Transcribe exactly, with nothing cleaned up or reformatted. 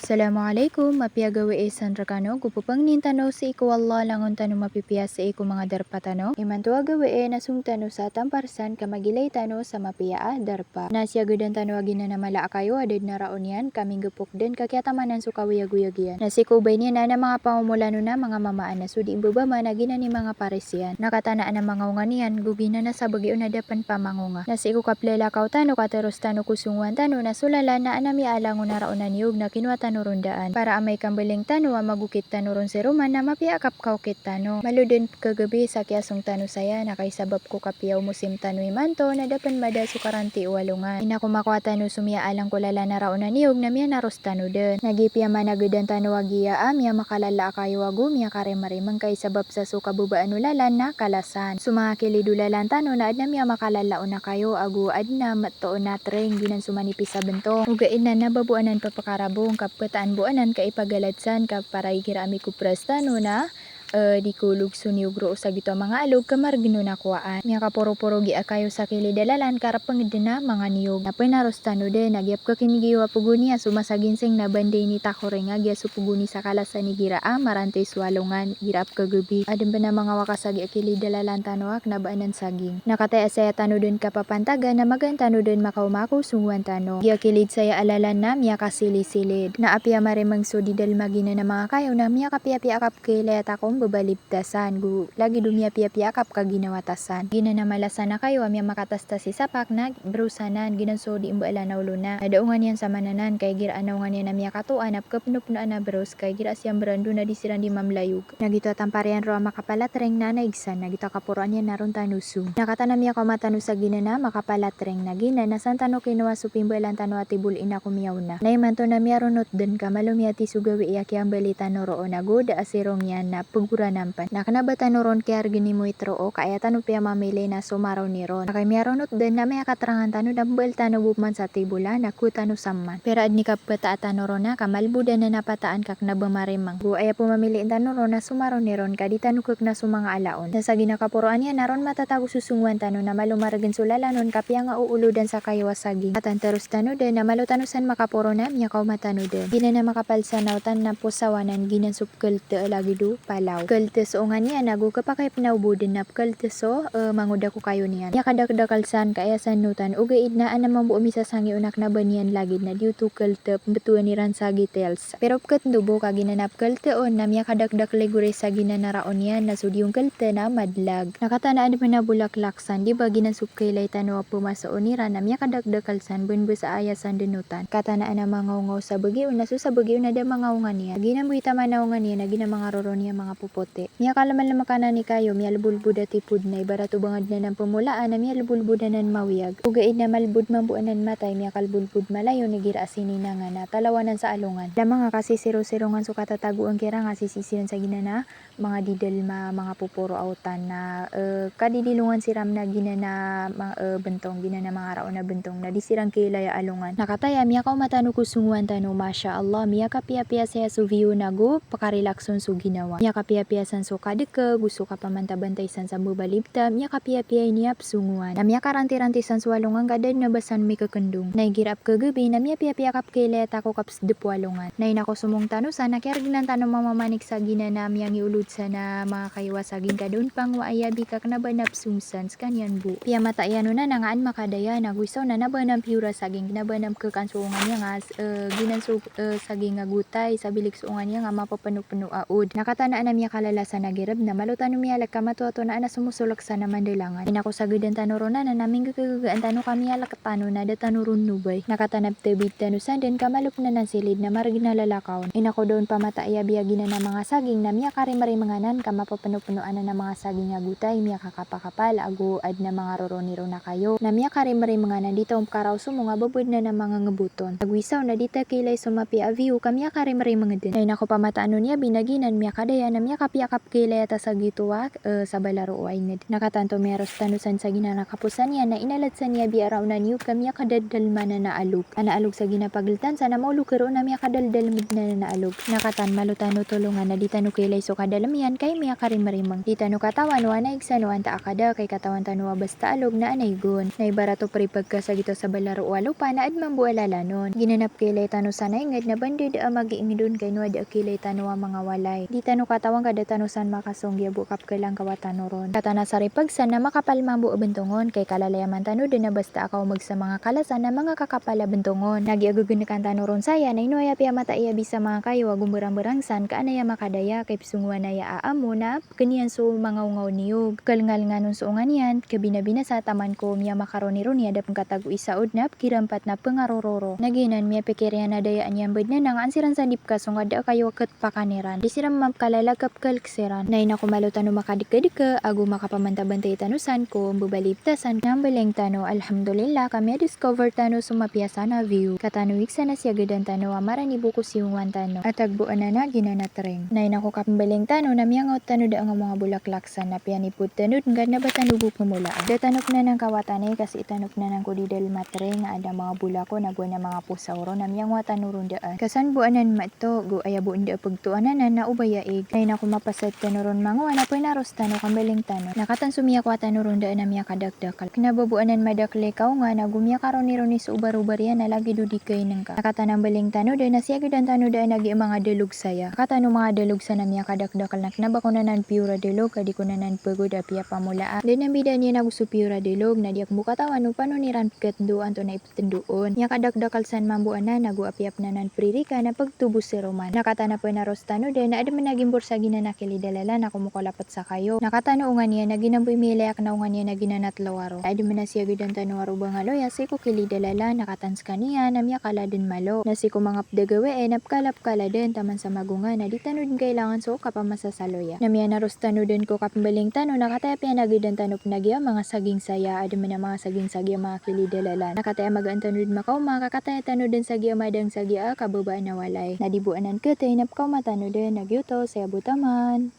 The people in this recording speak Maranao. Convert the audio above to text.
Assalamu alaikum, mapiya gawii san rkano, go pphangnin tano sii ko Allah, langon tano mapipiya sii ko manga darpa tano. Imanto a gawii na song tano sa tampar san ka magilay tano sa mapiya a darpa. Na siyagadan tano a giyanan a mala a kayo a da dn a raon iyan ka mingpok dn ka kiyatamanan so kawiyagoyag iyan. Na sii ko obay niyan na manga pamomolano na manga mamaan na so di mbabama na giyanan i manga paris iyan. Na katanaan a mangaonga niyan, go giyanan a sabagi on na da pn pamangonga. Na sii ko kaplalakaw tano ka tharos tano ko songowan tano na so lalan na adn a miyaalangon a raon a niyog na kinowa tano ron daan. Para amay ka mbaling tano a magokit tano ron si roman na mapiya a kapkaokit tano. Malo dn pkhagabi sa kiyasong tano saya na kaisabap ko kapiya o mosim tano imanto na da pn mada so karanti o alongan. Ino ko makowa tano so miyaalang ko lalan a raon a niyog na miyanaros tano dn. Na giya piyamanagadan tano a giya a miyamakalala a kayo ago miyakarimrimng kaisabap sa so kababaan o lalan na kalasan. So manga kilid o lalan tano na adn a miyamakalala on a kayo ago adn a matoon a tring giyanan so manipis a bntong. Ogaid na na ba bo anan pphkarabong ka ptaan bo anan ka ipagalat san ka para igira a mikopras tano na eh, di ko olog so niyog roo sa giyoto a manga alog ka margn on a kowaan. Miyakaporoporo giya kayo sa kilid a lalan ka rpng dn a manga niyog. Na pnaros tano dn a giya pkhakinigiyo a pgoni a so masa ginsing na ba dn ini takoring a giya so pgoni sa kalasan igira a maranti so alongan igira a pkhagabi. Adn pn a manga wakas a giya kilid a lalan tano a kna ba anan saging. Na kataya saya tano dn kapapantagan na magaan tano dn makaoma ko songowan tano. Giya kilid saya a lalan na miyakasilisilid. Na apiya marimng so di dalm a giyanan a manga kayo na miyakapiyapiya a kap- Kailaya ta ko mbabalibtasan, go lagid o miyapiyapiya a kapkaginawatasan. Giyanan a mala san a kayo a miyamakatastas i sapak na bros anan, giyanan so di mbaalan a olo na. Na da ongan iyan sa mananan, ka igira a naongan iyan a miyakatoan a pkhapnopnoan a bros, ka igira a siyan brando na di siran di mamlayog. Na giyoto a tampar iyan roo a makapalatring na naigsan, na giyoto a kaporoan iyan na ron tano so. Na kataan a miyakaoma tano sa giyanan a makapalatring na giyanan a san tano kinowa so pimbaalan tano a tibol ina ko miyaona. Na imanto na miyaronot dn ka malo miyati so gawii a kiyambali tano roo na go da a sirong iyan na pgoranan pn. Na kna ba tano ron kiyargn i moit roo ka aya tano piyamamili na so maroni ron. Na kay miyaronot dn na miyakatrangan tano na mbaal tano bo pman sa tibol a na kowa tano samman. Pira adn i kapkhataa tano ron na ka malbod anan a pataan ka kna ba marimang. Go aya pmamili tano ron na so maroni ron ka di tano khakna so manga ala on. Na sa giya na kaporoan iyan na ron matatago so songowan tano na malo margn so lalan on ka piyangaoolodan sa kayo a saging. Kataan tharos tano dn na malo tano san makaporo na miyakaoma tano dn. Giyanan a makapalsa na otan na posawanan giyanan so pkhalta lagid o palaw. Pkhalta so ongan iyan ago khapakay pn a obo dn na pkhalta so, eh, mangoda ko kayo niyan. Miyakadakdakl san ka aya san otan ogaid na adn a mambo a misasangi on a kna ba niyan lagid na di oto khalta, pmbtowan iran sa gitils. Pero pkhatndo bo ka giyanan a pkhalta on na miyakadakdakl i goris sa giyanan a raon iyan na so di on khalta na madlag. Na katanaan pn a bolaklak san, di ba giyanan so pkhailay tano a pmasoon iran na miyakadakdakl san, bn bs a aya san dn otan. Katanaan a mangaongaw sa bagi on na so sa bagi on na da mangaonga niyan. Giyanan bo i taman a onga niyan na giyanan a mangaroro niyan manga popoti. Miyakalmlm anan i kayo, miyalbolbod a tipod na ibarat o ba ngka dn anan pmolaan na miyalbolbod anan mawiyag. Ogaid na malbod mambo anan matay, miyakalbolbod malayon igira a sininangan a talaw anan sa alongan. Da manga kasisirosirongan so katatagoan kiran a sisii siran sa giyanan a manga di dalm a manga poporo a otan na, eh, kadidilongan siran na giyanan a ma-, eh, bntong, giyanan a manga raon a bntong na di siran kailaya alongan. Na kataya miyakaoma tano ko songowan tano, masha Allah, miyakapiyapiya saya so view na go pkarilaxon so ginawa. Miyakapiyapiya san so kadka, go so kapamantabantay san sa mbabalibta, miyakapiyapiya ini a psongowan. Na miyakarantiranti san so alongan ka da dn a ba san mikakndong. Na igira a pkhagabi na miyapiyapiya a kapkhailaya ta ko kapsdp o alongan. Na ino ko somong tano san na kiyargnan tano mamamanik sa giyanan a miyangiolod san a manga kayo a saging ka da on pangowaa i abi ka kna ba anan psong san skaniyan bo. Piyamata iyan on anan a adn makadaya na go isa on anan a ba anan piyora saging kna ba anan pkhakaan so onga niyan a, eh, giyanan so, eh, saging a gotay sa bilik so onga niyan a mapapnopno a od. Na katanaan a miyakalala san a girb na malo tano miyalk ka matoato na adn a somosolk san a mandalangan. Ino ko sagadan tano ron anan na minggagagaan tano ka miyalk tano na da tano ron nobay. Na katanaan a pthabid tano san dn ka malo pn anan silid na margn a lalakaw on. Ino ko da on pamata i abi a giyanan a manga saging na miyakarimrimng anan ka mapapnopno anan a manga saging a gotay, miyakakapakapal, ago adn a mangaroroni ron a kayo. Na miyakarimrimng anan, di ta on pkaraw somong a ba bo adn anan a manga ngbot on. Ago isa on na di ta kailay so mapiya a view ka miyakarimrimng dn. Na ino ko pamataan on i abi na giyanan miyakadaya na Miyakapiya kapkilaya ta sa gioto a, eh, sabala roo a inged. Na katanto miyaros tano san sa giyanan a kaposan iyan na inalad san iya biyaraonan iyo ka miyakadaldalm anan a alog. Anan a alog sa giyanan a pageltan san na maolog ka roo na miyakadaldalm dn anan a alog. Na katan malo tano tolongan na di tano kilay so kadalm iyan ka aya miyakarimrimeng. Di tano katawan o anay san o antaa ka da, ka ikatawan tano a basta alog na anay gon. Na ibarat o pripag ka sa gioto a sabala roo a lopa na adn mambo a lalan on. Giyanan a pkilay tano san a inged na ba nda da a magiinged on ka ino a da a kilay tano a manga walay. Di tano katawan ka da tano san makasong giya bo kapkhalang ka watan oron. Katan a saripag san na makapal mambo a bntong on, ka ikalalayaman tano dn a basta a kaomg sa manga kala san na manga kakapal a bntong on. Na giya gegenekan tano ron saya na ino aya piyamata iya bisa manga kayo a gomberangberang san ka anay a makadaya, ka ipsongowan aya a amo na pkn iyan so manga onga o niyog. Kalngalngan on so onga niyan, kabinabinasa taman ko miyamakaroni ron iyan da pn katago isa od na pkirampat na pngarororo. Na giyanan miyapikir iyan a dayaan iyan bed na nang an siran san di pkasong a da a kayo a ket pakaniran. Di siran mamkalalag a pkalk siran. Na ino ko malo tano makadkadka ago makapamantabantay tano san ko mbabali btasan na mbaling tano. Alhamdulillah, ka miyadiscover tano so mapiya san a view. Katano iksan a siyagadan tano a marani bo ko siyongowan tano. A tagbo anan a giyanan a tring. Na ino ko kapmbaling tano na miyangaot tano da a nga manga bolaklak san na piyanipod tano dn ka adn a ba tano bo pmolaa. Da tano pn anan kawatanay ka sii tano pn anan ko di dalm a tring a adn a manga bolak on ago adn a manga posaw ron na miyangowa tano ron daan. Ka san bo anan mato, go aya bo nda a pagtoan anan na o ba yaig. Na ino ko mapasad tano ron mangowa na pnaros tano kambaling tano. Na katan so miyakowa tano ron daan a miyakadakdakl. Kna ba bo anan madakl i kaonga na go miyakaroni ron i so obarobar iyan a lagid o di kainengka. Na katan a mbaling tano daan na siyagadan tano daan a giya manga dalog saya. Katan o manga dalog san a miyakadakdakl na kna ba kon anan piyor a dalog ka di kon anan pagod a piyapamolaa. Daan a mbidaan iyan ago so piyor a dalog na di akn bo katawan o panon iran pkatndo antonaa i tndo on. Miyakadakdakl san mambo anan ago apiya pn anan pririkan a pagtobos iroman. Na katan a pnaros tano daan na adn a gimbor sa giyanan a kilid a lalan a komokolapet sa kayo. Na katan o onga niyan na giyanan bo i milayak na onga niyan a giyanan a tlo a ro. Na adn a siyagadan tano a ro Bangaloy a sii ko kilid a lalan, na katan skaniyan na miyakala dn malo. Na sii ko manga pd a gawii na pkalapkala dn taman sa magonga na di tano dn kailangan so kapamasasaloya. Na miyanaros tano daan ko kapmbaling tano na kataya piyanagidan tano pn a giya manga saging saya, adn a manga saging sa giya manga kilid a lalan. Na kataya magaan tano dn makaoma ka kataya tano daan sa giya madang sa giya a kababaan a walay. Na di bo anan kataya na pkaoma tano daan a giyoto, saya bo taman.